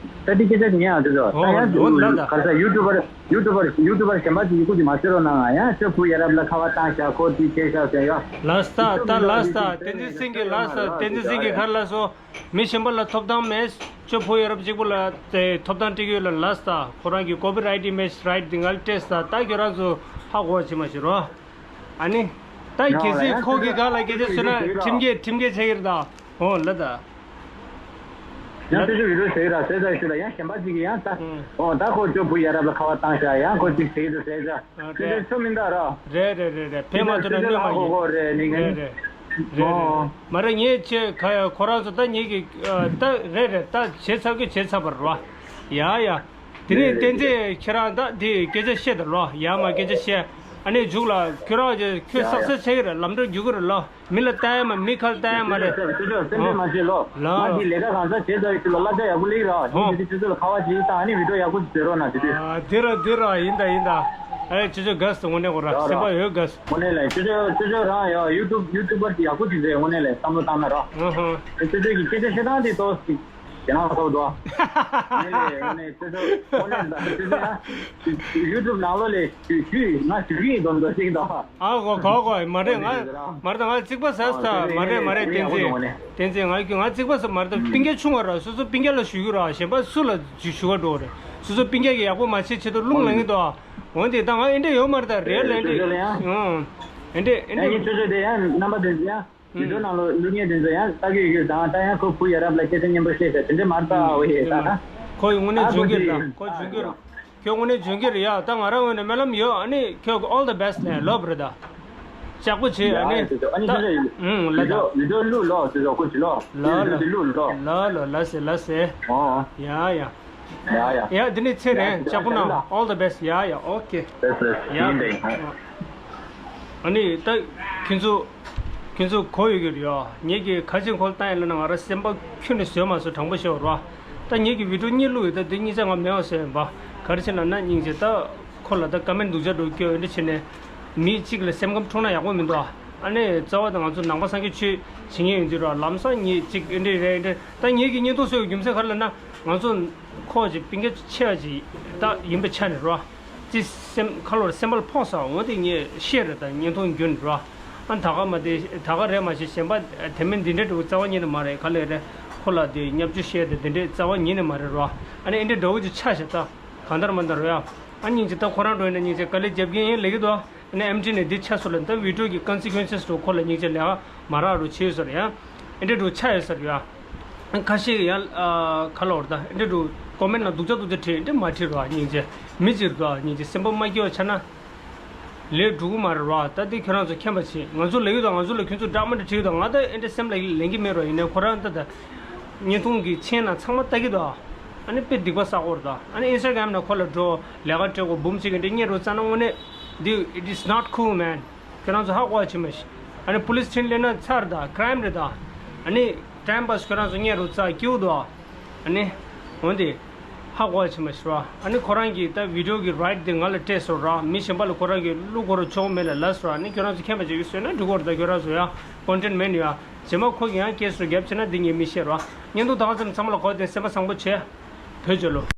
ད་འདི་སྐད་ཆ་ཉན་ཡང་དེ་ཚོ་ད་ཡང་འོ་ལ་ད། ག་རེ་ཟ་ཡུ་ཊུབ་པར་ཡུ་ཊུབ་པར་ཡུ་ཊུབ་པར་གཞན་པ་ཅིག་ཡི་གུ་ཅིག་མ་བཟོས་རོགས་གནང་ང་། ཡང་ཅོ་བུ་ཡ་རབས་ལ་ཁ་བ་བཏང་བཞག་ཁོ་དེ་བྱས་བཞག་ཟེར་ཡ། ལགས་སོ། ད་ལགས་སོ། བསྟན་འཛིན་སེང་གེ་ལགས་སོ། བསྟན་འཛིན་སེང་གེ་ག་རེ་ལབ་སོང་། མི་གཞན་པ་ལ་ཐོབ་ཐང་མེད། ཅོ་བུ་ཡ་རབས་གཅིག་པུ་ལ་དེ་ཐོབ་ཐང་སྤྲད་ཀྱི་ཡོད་ལ་ལགས་སོ། ད་ཁོ་རང་གི་ཀོ་པི་རའེ་ཊི་མེད་རའེ་ཊི་དེ་ང་ལ་སྤྲད་སོང་། ད་ཁྱོད་རང་ཚོ་ཧ་གོ་བ་བྱེད་མ་བྱེད་རོགས། ཨ་ནི། ད་གལ་སྲིད་ཁོ་གིས་ག་ལ་སྐད་ཆ་བཟོས་ན་ཁྲིམས་འགལ་ཁྲིམས་འགལ་ཆགས་ཀྱི་རེད་ད། འོ་ལ་ད། ཡང་ལ་ད། ཅོ་ཅོ་བི་ཌིའོ་བཟོས་ར་བཟོས་ཚར་ཞུ་ལ་ཡང་གཞན་པ་ཅིག་གིས་ཡང་ད། ཨང་། འོ་ད་ཁོ་ཅོ་བུ་ཡ་རབས་ལ་ཁ་བ་བཏང་བཞག་ཡང་ཁོ་ཅིག་བཟོས་ཀྱི་འདུག་བཟོས་ཚར། ཨ་དེ་འདྲའི་རེད། ཚོད་མི་འདའ་ར། རེད་རེད་རེད་རེད། ཕན་མ་ཐོགས་ན་གནོད་མ་ཧ་གོ་ཡིན། གོ་རེད་ནི་ངས། རེད་རེད། རེད་རེད། ཨོ། མ་རེད་ངས་ཁྱེད་ཁ་ཡ་ཁོ་རང་ཚོ་ད་ངེད་ཀྱི་ཨ་ད་རེད་རེད། ད་བྱེད་ཚར་གི་བྱེད་ཚར་བ་རེད་བ། ཡ་ཡ། དེ་ནས་བསྟན་འཛིན་ཁྱེད་རང་ད་དེ་སྐད་ཆ་བཤད་དང་ལོ། ཡ་མ་སྐད་ཆ་བཤད། ཨ་ནི་མཇུག་ལ་ཁྱོད་རང་ཁྱོད་བསགས་ས་ཆགས་ཀྱི་རེད། ལམ་འགྲོ་རྒྱུག་གི་རེད་ལོ། མི་ལ་ལྟ་ཡ་མ་མི་ཁ་ལ་ལྟ་ཡ་མ་རེད། ཅོ་ཅོ་སེམས་ཁྲལ་མ་བྱེད་ལོ། ལ། ང་འདི་ལས་ཀ་གང་ས་བྱེད་ཚར་ཡོད་ལ་གླ་ཆ་ཡག་པོ་སླེབས་ར། ཨོ། ངས་དེ་ཅོ་ཅོ་ལ་ཁ་བ་ཅིག་བཏང་ཨ་ནི་བི་ཌིའོ་ཡག་པོ་ཅིག་བཟོས་རོགས་གནང་དེ་དུས། ཨ་དེ་ར་དེ་ར་ཡིན་ད་ཡིན་ད། ཨེ་ཅོ་ཅོ་དགའ་སོང་། དངོས་གནས་ཁོ་ར་ར་སེམས་པ་ཡོད་དགའ་སོང་། དངོས་གནས་ལ་ཅོ་ཅོ་ཅོ་ཅོ་རང་ཡ་ཡུ་ཊུབ་ཡུ་ཊུབ་པར་ཡག་པོ་ཅིག་བཟོས། དངོས་གནས་ལ་བསམ་བློ་བཏང་ན་ར། ཨ་ཧ། ཅོ་ཅོ་གི་སྐད་ཆ་བཤད་སྟངས་དེ་ཏོག་ཙམ་ཞེད་སྣང་ཚ་པོ་འདུག་ཨ། དངོས་གནས་དངོས་གནས་ཅོ་ཅོ་དངོས་གནས་ད་ཅོ་ཅོ་ཡ་ཡུ་ཊུབ་ནང་ལོགས་ལས་ཞུ་ཞུ་ང་ཞུ་གི་ཡིན་དོན་དུ་ཅིག་འདུག་ཨ་གོ་གོ་གོ། མ་རེད་ང་མ་རེད་ད། ང་རྩིག་པ་ཟ་ས། མ་རེད་མ་རེད། བསྟན་འཛིན་བསྟན་འཛིན་ང་ང་རྩིག་པ་ཟ་མ་རེད་ད། སྤུན་ཀྱག་ཆུང་བ་ར། སོ་སོ་སྤུན་ཀྱག་ལ་ཞུ་གི་ར། གཞན་པ་སུ་ལ་ཞུ་ཞུ་ག་འགྲོ་རེད། སོ་སོ་སྤུན་ཀྱག་གི་ཡག་པོ་མ་བྱེད་ཆེད་དུ་རླུང་ལངས་གི་འདུག་འོན་ཏེ་ད་ང་ཨེ་འདྲ་ཡོད་མ་རེད་ད། རེད་ལ་ཨེ་འདྲ་ཡང་ཨེ་འདྲ་ཨེ་འདྲ་ཡང་ཅོ་ཅོ་དེ་ཡང་རྣམ་པ་དེ་ཚོ་ཡང་བི་ཌིའོ་ནང་ལོ་བླུག་མཁན་དེ་ཚོ་ཡང་ལྟ་གི་ཡོད་ཀྱི་དང་། ད་ཡང་ཁོ་བུ་ཡ་རབས་ལ་སྐད་ཆ་སྙན་པོ་བཤད་ཤག་དེ་འདྲ་མ་རེད་ད། འོ་ཡེ་ད་ད་ཁོ་ཡི་དངོས་གནས་འཇོན་གྱི་རེད་ད། ཁོ་འཇོན་གྱི་རེད། ཁྱོད་དངོས་གནས་འཇོན་གྱི་རེད་ཡ། ད་ང་རང་ངོས་ནས་སྨོན་ལམ་ཡོད། ཨ་ནི་ཁྱོད་ཀྱི་all the best ནས་ལོབ་རེད་ད། ལྕགས་པོ་བྱེད། ཨ་ནི་ཡ་ཡ་ཅོ་ཅོ་ཨ་ནི་ད་ཅོ་ཅོ་ཡིན། ཨུང་ལ་ད། བི་ཌིའོ་བླུག་ལོ་ཅོ་ཅོ་ཁོ་ཅི་ལོ། ལ་ལ་བི་ཌིའོ་བླུག་ལོ། ལ་ལ་ལ་སེ་ལ་སེ། ཨོ། ཡ་ཡ། ཡ་ཡ། ཡ་འདི་ནས་ཚེ་ཡ་རིང་ཅོ་ཅོ་ལྕགས་པོ་ན་ལ། All the best. ཡ་ཡ། ཨོ་ཁེ། Best, best. ཡ་ཡིན་ད་ཡིན། ཨ་ནི་ད་ཁྱོད་ཚོ་ཁྱོད་ཚོ་གོ་ཡོད་ཀྱི་རེད་ཡ། ངེད་ཀྱི་ཁ་ཆེ་ཁོལ་བཏང་ཡ་ལ་ན་ང་རང་སེམས་པ་ཁྱོན་ནས་བཟོད་མ་བཟོད་དྲང་པོ་བཤད་རོགས། ད་ངེད་ཀྱི་བི་ཌིའོ་གཉིས་བླུགས་ཡོད། ད་འདི་གཉིས་ཆ་ང་མེད་པ་བཟོས་ཡིན་པ། ག་རེ་བྱས་ན་ན་སྙིང་རྗེ་ད་ཁོ་ལ་ད་ཀ་མེན་སྡུག་ཅག་འགྲོ་སྐྱོ་ཡོད་འདྲ་བྱས་ནས་མི་གཅིག་ལ་སེམས་ཁམས་འཁྲུག་ན་ཡག་པོ་མི་འདུག་ཨ་ནི་རྩ་བ་ད་ང་ཚོ་ནང་པ་སངས་རྒྱས་ཆོས་བྱེད་མཁན་ཡིན་དུས་ར། ལམ་སང་ངེད་གཅིག་ཨེ་འདྲ་རེད་ཨེ་འདྲ། ད་ངེད་ཀྱི་བརྙན་ཐུང་བཟོ་བའི་རྒྱུ་མཚན་ག་རེ་ལབ་ན་ང་ཚོ་ཁོ་ཅིག་སྤུན་ཀྱག་ཆེ་བ་ཅིག་ད་ཡིན་པའི་ཆ་ནས་རོ། ཅི་སེམས་ཁ་ལོར་སེམས་པ་ལ་ཕོག་སོང་། འོ་དེ་ངས་ཤེས་རེད། ད་བརྙན་ཐུང་བརྒྱུད་ནས་རོ། ཨ་ད་ག་མ་དེ་ད་ག་རེད་མ་གཞི་གཞན་པ་དེ་མིན་འདི་འདྲའི་འདྲ་བོ་རྩ་བ་ཉིད་ནས་མ་རེད། ག་ལེ་རེད། ཁོ་ལ་དེ་བརྙས་བཅོས་བཤད་དེ་འདི་འདྲའི་རྩ་བ་ཉིད་ནས་མ་རེད་རོ། ཨ་ནི་ཨེ་འདྲའི་འདྲ་བོ་ཅིག་ཆགས་ཤག་ད་གང་ལྟར་མ་ལྟར་རོ་ཡ། ཨ་སྙིང་རྗེ་ད་ཁོ་རང་འགྲོ་ཡིན་ན་སྙིང་རྗེ་དཀའ་ལས་རྒྱབ་མཁན་ཡིན་ལེགས་ཀྱི་འདུག་ཨ་ནི་ཨེམ་ཊི་ནས་འདི་ཆགས་སོང་ལ་ད་བི་ཌིའོ་གི་ཀོན་སི་ཀུན་སེ་འདྲ་བོ་ཁོ་ལ་སྙིང་རྗེ་ལས་ཀ་མ་རག་རུ་བྱས་ཡོད་ས་རེད་ཡ། ཨེ་འདྲའི་འདྲ་བོ་ཆགས་ཡོད་ས་རེད་ཡ། ཁ་ཤས་ཡང་ཁ་ལོར་ད་འདྲ་འདུག་ཀོ་མེན་ན་སྡུག་ཅག་སྡུག་ཅག་བྲིས་འདྲ་མ་བྲིས་རོགས། སྙིང་རྗེ་མི་གཅིག་རོགས། སྙིང་རྗེ་སེམས་པ་མ་སྐྱིད་པ་ཆགས་ན་ལས་འགྲོ་གི་མ་རེད་རོགས། ད་འདི་ཁྱོད་རང་ཚོ་མཁྱེན་པ་བྱེད། ང་ཚོ་ལབ་ཀྱི་འདུག་ང་ཚོ་ལ་ཁྱོད་ཚོ་འདྲ་མི་འདྲ་བྲིས་འདུག་ང་ད་ཨེ་འདྲ་སེམས་ལ་ལེན་གྱི་མེད་རོགས། ཡིན་ནའི་ཁོ་རང་ད་ད་བརྙན་ཐུང་གི་མཆན་ན་ཚང་མ་ལྟ་གི་འདུག་ཨ་ནི་དཔེ་སྡིག་པ་བསགས་ཀྱི་ཡོད་རེད་ད། ཨ་ནི་ཨིན་སི་ཊ་གྷ་རམ་ན་ཁོ་ལ་འགྲོ་ལས་ཀ་སྤྲད་དགོས་འབུམ་གཅིག་གི་འདྲ་རྙེད་རོགས་རྩ་ན་དངོས་གནས་འདི་it is not cool man. ཁྱོད་རང་ཚོ་ཧ་གོ་བ་བྱེད་མ་ཤེས། ཨ་ནི་པུ་ལིས་ཁྲིད་སླེབས་ན་ཚར་ད་ཀི་རའིམ་རེད་ད། ཨ་ནི་ཊའིམ་པཱ་སི་ཁྱོད་རང་ཚོ་གཉེར་རུ་རྩ་སྐྱིད་པོ་འདུག་ཨ་ནི་འོན་ཏེ་ཧ་གོ་བ་བྱེད་མ་ཤེས་ར། ཨ་ནི་ཁོ་རང་གིས་ད་བི་ཌིའོ་གི་རའིཊ་དེ་ང་ལ་སྤྲད་སོང་ར། མི་གཞན་པ་ལ་ཁོ་རང་གིས་བླུག་དགོས་ར་ཆོག་མེད་ལ་ལབ་སོང་ར། ཨ་ནི་ཁྱོད་རང་ཚོ་མཁྱེན་པ་བྱེད་ཀྱི་བཟོས་ན་འགྲིག་གི་རེད་ད། ཁྱོད་རང་ཚོ་ཡ་ཀོན་ཊེན་མེད་ནི་ཡ། རྗེས་མ་ཁོ་གིས་ཡང་སྐད་ཤོད་རྒྱབ་བྱས་ན་འདི་ངས་མི་ཤེས་ར། བརྙན་ཐུང་ད་ག་ཙམ་ཚང་མ་ལ་གོ་དེ་སེམས་པ་བཟང་པོ་བྱས། བོད་ལྗོངས་ལོ།